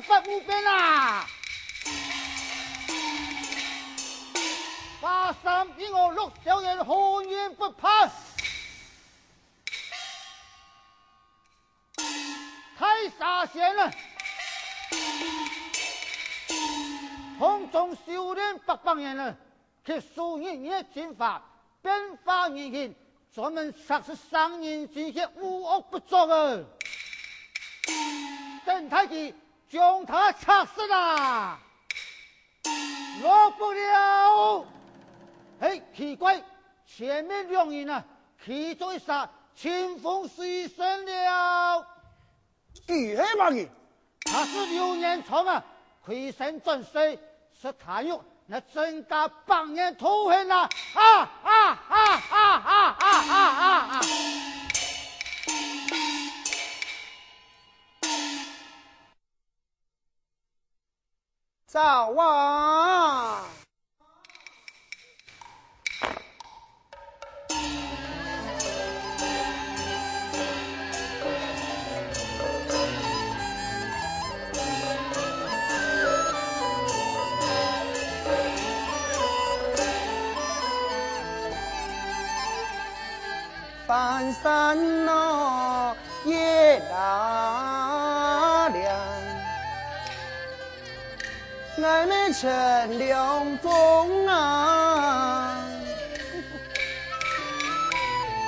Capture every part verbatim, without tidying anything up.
發烏鞭啊！華山比我陸小姐好人不怕，大沙仙啊！空中修煉八百年了，吸收日月精華，變化人形，專門測試生人精血，無惡不作啊！等待佢將他測試啊！落不了！嘿，奇怪，前面兩人啊，其中一儕清風隨身了。佢係麼人？他是劉年昌啊，虧身轉世，食他肉，乃增加百年壽限啊！啊啊啊啊啊啊啊啊啊！走啊！翻山咯， 月啊亮，𠊎乜乘涼風啊，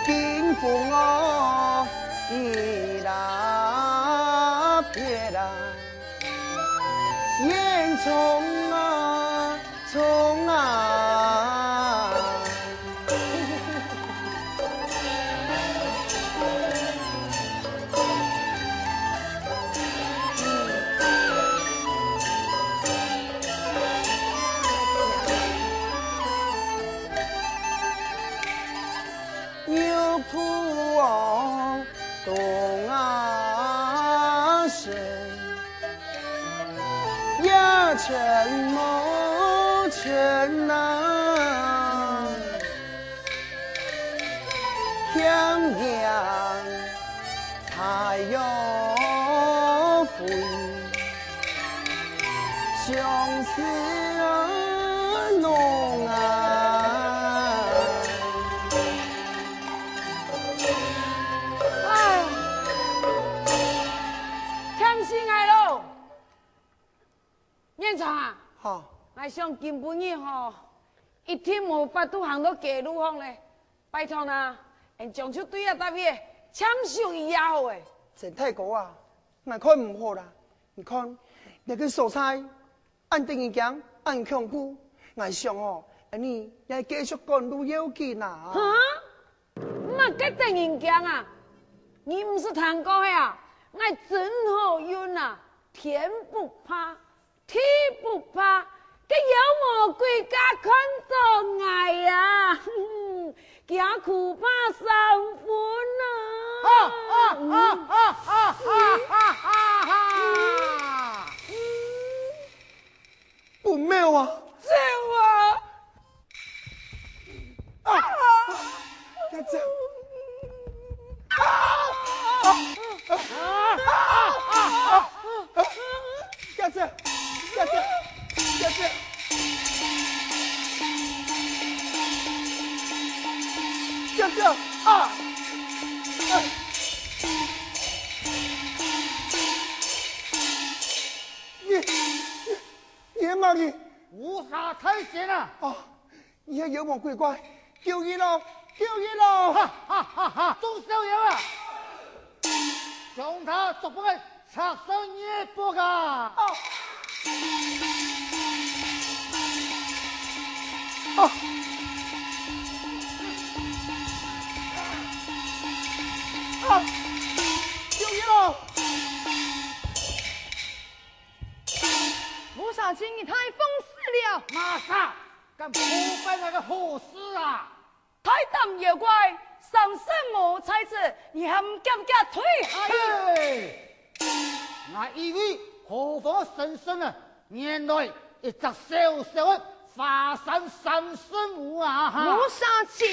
冰封哦，一拉別拉，煙囪啊， 囪啊！牛牯哦，東啊升， 也成無成啊，向陽太陽飛，相思啊，濃啊。哎，忝死𠊎咯！ 年昌啊，好。𠊎想今晡日吼，一定無法度行到街路項咧。拜託啊，𠊎將就對這搭位暫休一夜好誒。曾大哥啊，𠊎看毋好啦。你看，這个所在，恁得人驚，恁恐怖。𠊎想哦，恁呢，也繼續趕路要緊啊。哈？ 麼个得人驚啊？你毋識聽過係啊？𠊎真好運啊！天不怕，地不怕，該妖魔鬼怪看著𠊎啊，驚苦怕三分啊！哈哈哈哈哈哈哈哈！不妙啊！走啊！啊！家姐！啊！啊！家姐！家姐！家姐！家姐！啊！哎！你，你，你係麼人？烏沙太仙啊！哦， 你係妖魔鬼怪，救人咯，救人咯！哈哈哈哈！鍾少爺啊，將他捉分𠊎拆散熱鍋啊！哦！哦！哦！救人咯！烏沙仙，你太放肆了！麼儕敢破壞𠊎个好事啊？ 大膽妖怪，生身無在此，你還毋遽遽退下去！嘿！𠊎以為何方神聖啊，原來一隻小小个華山三聖母啊！哈！烏沙仙，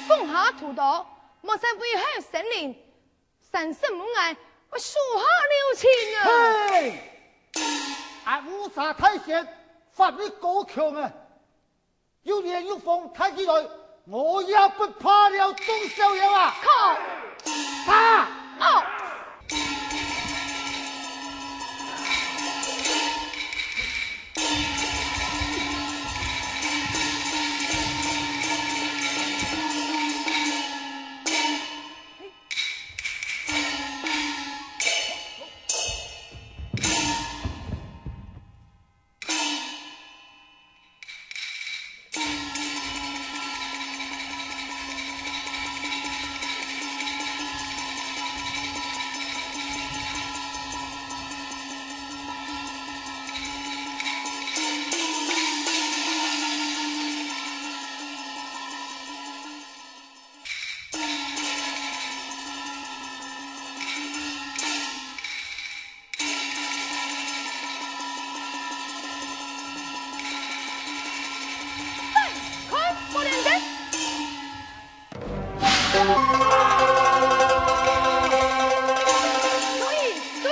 放下屠刀，莫再危害生靈，三十五年，我手下留情啊！嘿！俺烏沙大仙，法力高強啊！有連有風抬起來，我也不怕了，鍾逍遙啊！靠！打！哦！嘿，看，不能的。注意，注意。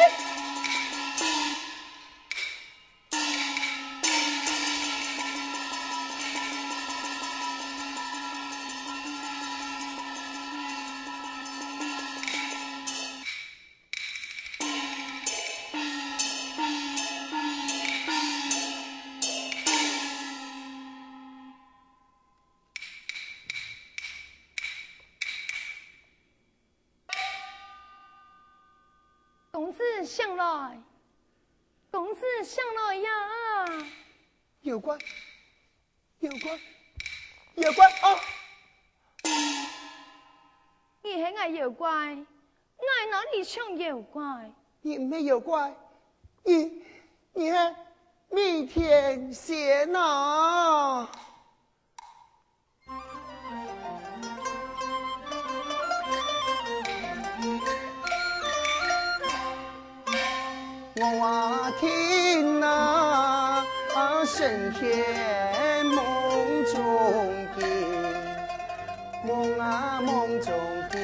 公子醒來，公子醒來呀！妖怪，妖怪，妖怪啊！你係𠊎妖怪，𠊎哪裡像妖怪？你毋係妖怪，你，你係酩天仙啊！ 我啊聽啊，神仙夢中經，夢啊夢中經，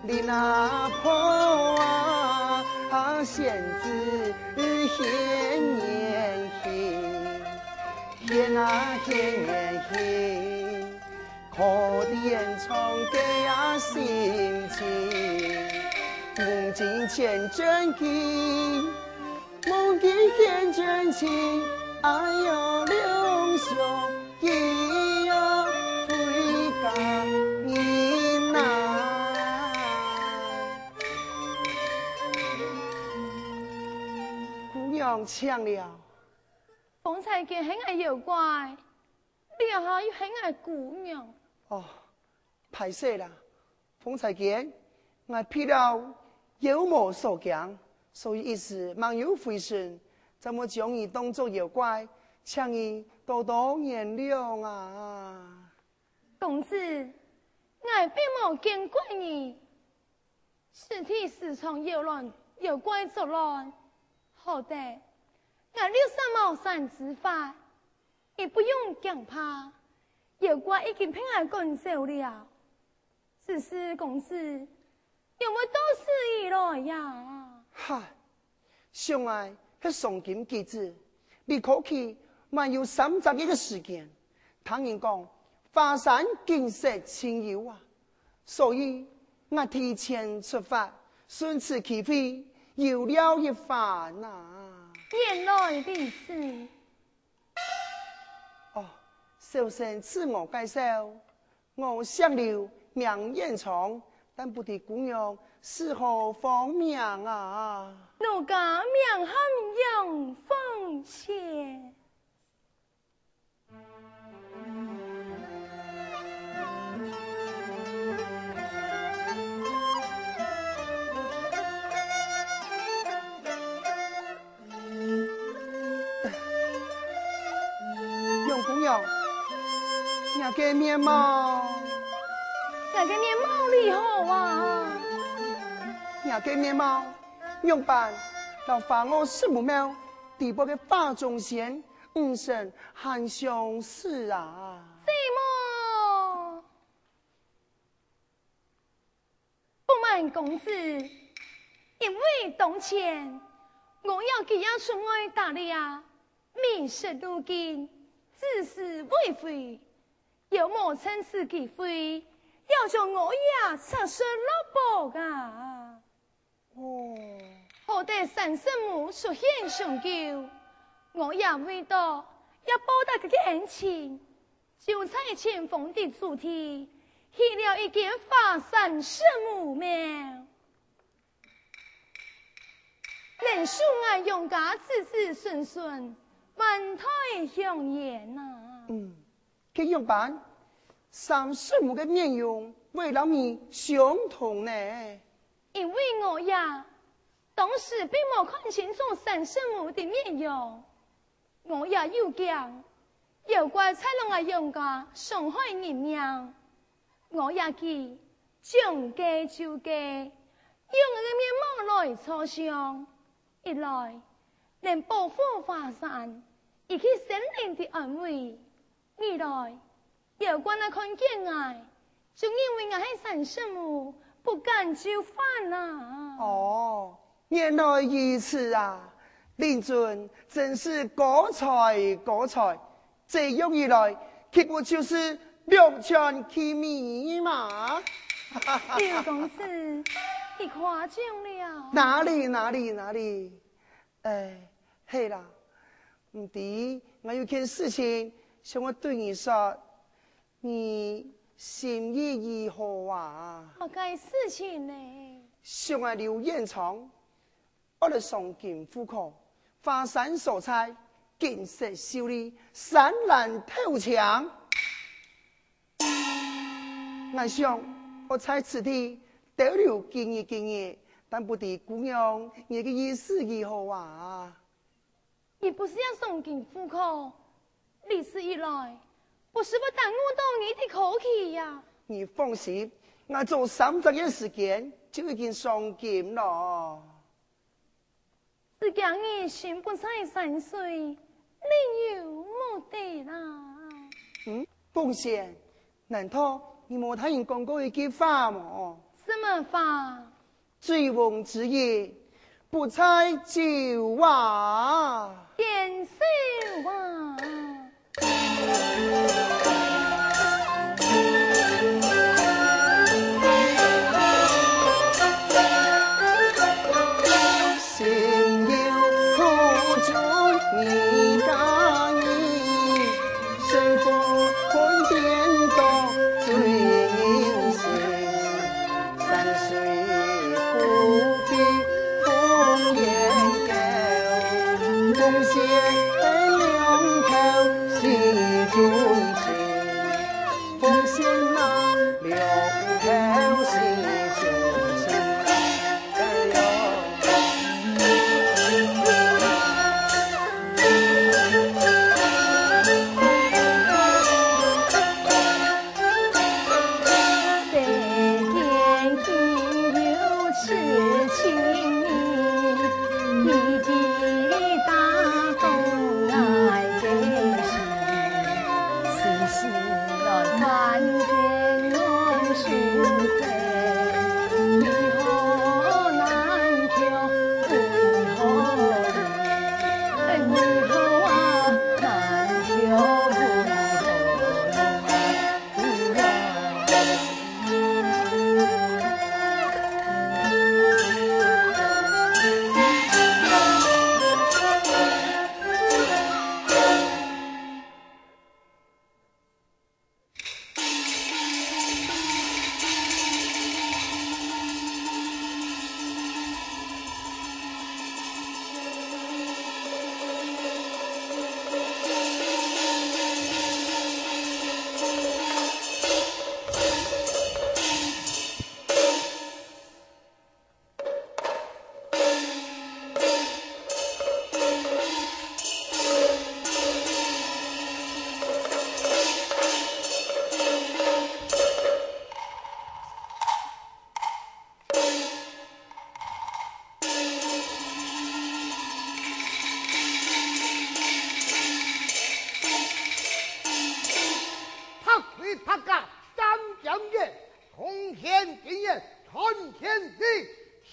靈啊婆啊，仙子顯現形。 現啊現原形，可憐長者啊心情。夢境現真經，夢境現真情，哎喲，兩兄弟喲，回家人啊！姑娘醒了。 方才見係𠊎妖怪，這下又係𠊎姑娘。哦，歹勢啦，方才見，𠊎被了妖魔所驚，所以一時吂有回神，正會將你當作妖怪，請你多多原諒啊。公子，𠊎並無見怪你。 此地時常有亂，妖怪作亂。好得，𠊎六煞茅山之法，你不用驚怕。妖怪已經被𠊎趕走了。只是公子，仰會到此而來呀？嗨，想來係黃金戒指，離開去還有三隻月个時間。聽人講，華山金色盡幽啊， 所以，𠊎提前出發，順此機會，遊尞一番啊。原來如此。哦，小生自我介紹，我姓劉，名延昌，但不知姑娘是何方名啊？奴家名喊楊鳳仙。 杨姑娘，你个面貌，你个面貌如何啊？你个面貌，仰般摎花果山寺廟底背个花中仙 五神還相似啊！怎麼？不瞞公子，因為當前我也佢也出外打獵啊，迷失路徑，子時未回，又無趁此機會，要將我也赤身落跑啊！哦，好得三聖母出現相救，我也為到也報答佢个恩情，就在前方的祖地起了一間華山聖母廟。 能受𠊎楊家子子孫孫萬代香煙啊！嗯，該仰般，三聖母个面容會摎你相同呢？因為我呀，當時並無看清楚三聖母的面容， 我也有驚，妖怪在摎𠊎楊家傷害人命。我也佢將計就計，用𠊎个面貌來坐像。一來，能保護華山，以及神靈的安危；二來， 妖怪啊看見𠊎，就認為𠊎係三聖母，不敢就範啊。哦，原來如此啊！令尊真是高才高才，這樣一來，豈不就是兩全其美嘛？劉公子，你誇獎了。哪裡，哪裡，哪裡？哎，係啦，毋知𠊎有件事情想愛對你說， 你心意如何啊？麼个事情呢？想愛留現場，愛來上京赴考，華山所在，景色秀麗，山巒透長。𠊎想，愛在此地逗留幾日幾日，但不知姑娘你个意思如何啊？ 你不是也上京赴考？如此一來，不是會耽誤到你的考期呀？你放心，𠊎早三隻月時間就已經上京了。只驚你心不在山水，另有目的啦。嗯，鳳仙，難道你無聽人講過一句話無？什麼話？ 醉翁之意不在酒啊。賢婿啊！心有苦衷你家人，身不分颠倒醉人心。 山水孤寂烽烟高，凤仙两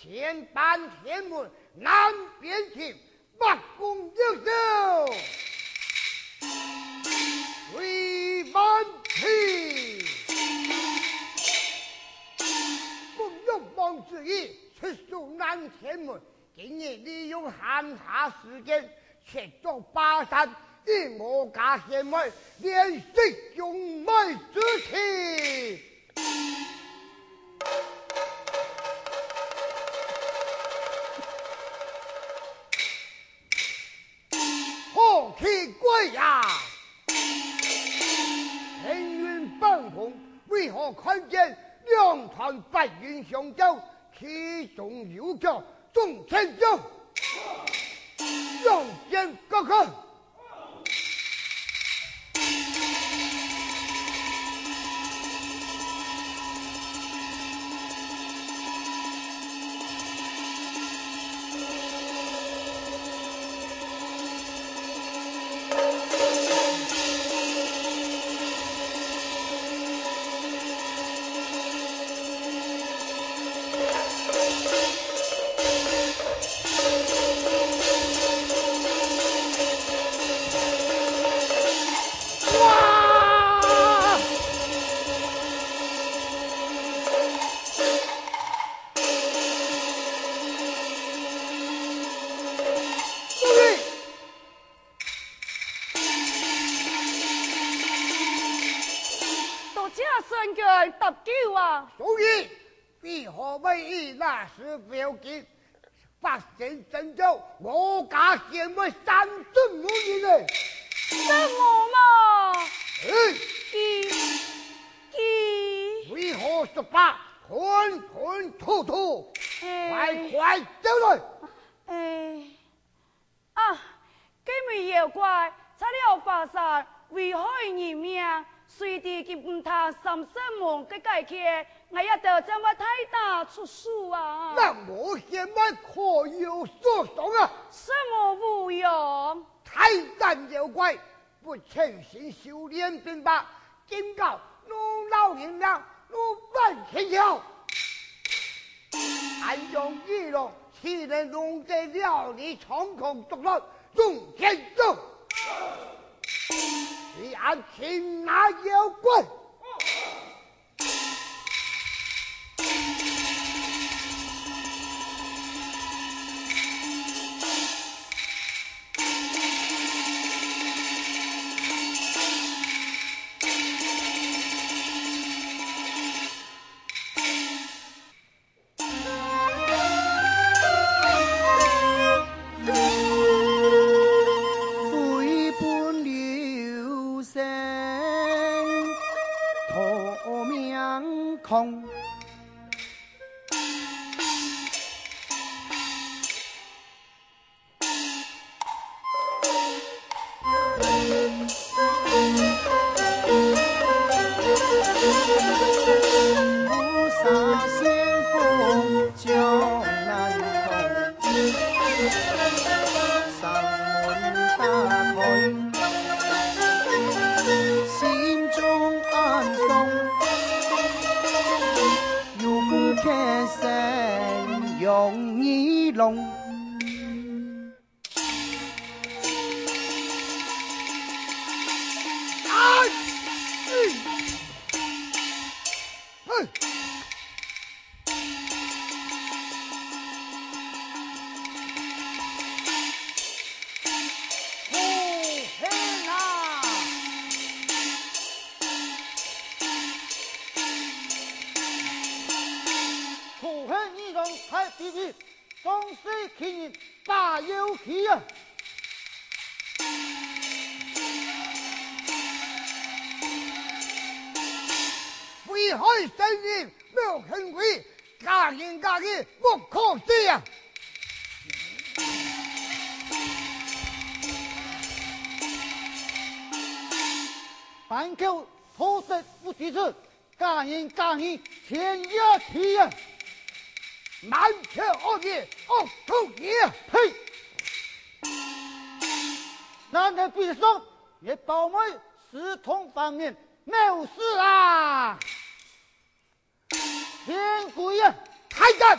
前班天门南边庭，八公右手，为万岁。奉玉皇旨意，出手南天门。今日利用闲暇时间，切割巴山，与我家贤妹练习用马之技。 好奇怪呀！天云半空，为何看见两团白云相交，其中有个中天将？两箭高高。 哇！多谢神官搭救啊！所以，为何会以那时不要紧， 发生征兆，我家贤妹三十五人呢？什么嘛？哎，佢，佢，为何说话吞吞吐吐？哎，快快招来！哎，啊， 該位妖怪拆了華山，危害人命，誰知佢毋聽三聲門个解決，𠊎這兜正會大打出手啊！那我贤妹可有所傷啊？什麼無恙？大膽妖怪，不誠心修煉兵法， 今晡弄老人命，弄半天了。恁樣一來，豈能容得了你長空獨來，中天將？你俺擒拿妖怪！ 飞奔流星托明空。 菩萨仙风降南空，山门打开，心中安详，有功开山容易隆。 哎！嗯！哼！好狠啊！好狠，你当太卑微！ 当世其人把妖气啊！危害生命，无行为，假仁假义，不可取啊！板口偷食不知耻， 假仁假义，全也起啊！满口恶言，恶毒言啊！呸！难得比试，你包庇私通反面，藐视啊！天鬼啊！太监！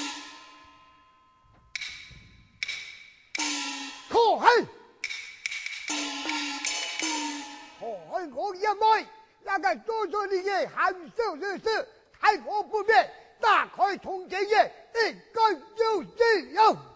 可恨！可恨我也妹，那个做出你个含笑之事，害我不免打开铜钱眼，一干就是了。